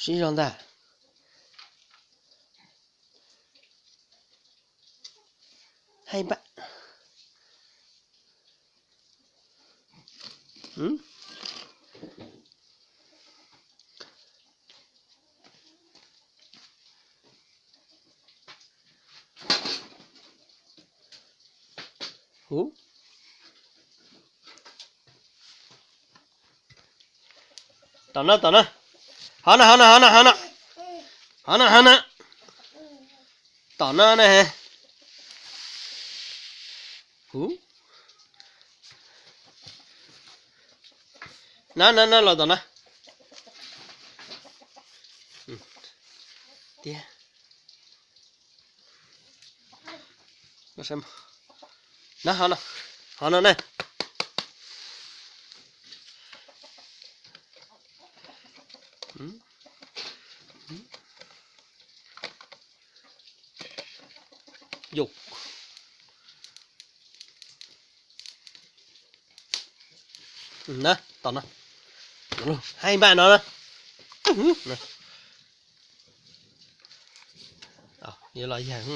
Sib zog ntag. Hais npaj. Huv. Tom no, tom no. Hov no, hov no, hov no, hov no. Hov no, hov no. Tom no na. Huv. Na, na, na, los tom no. Tiag. Na, hov no, hov no na. Yus. Na, tom no. Hais npaj no na. Yuav los yag.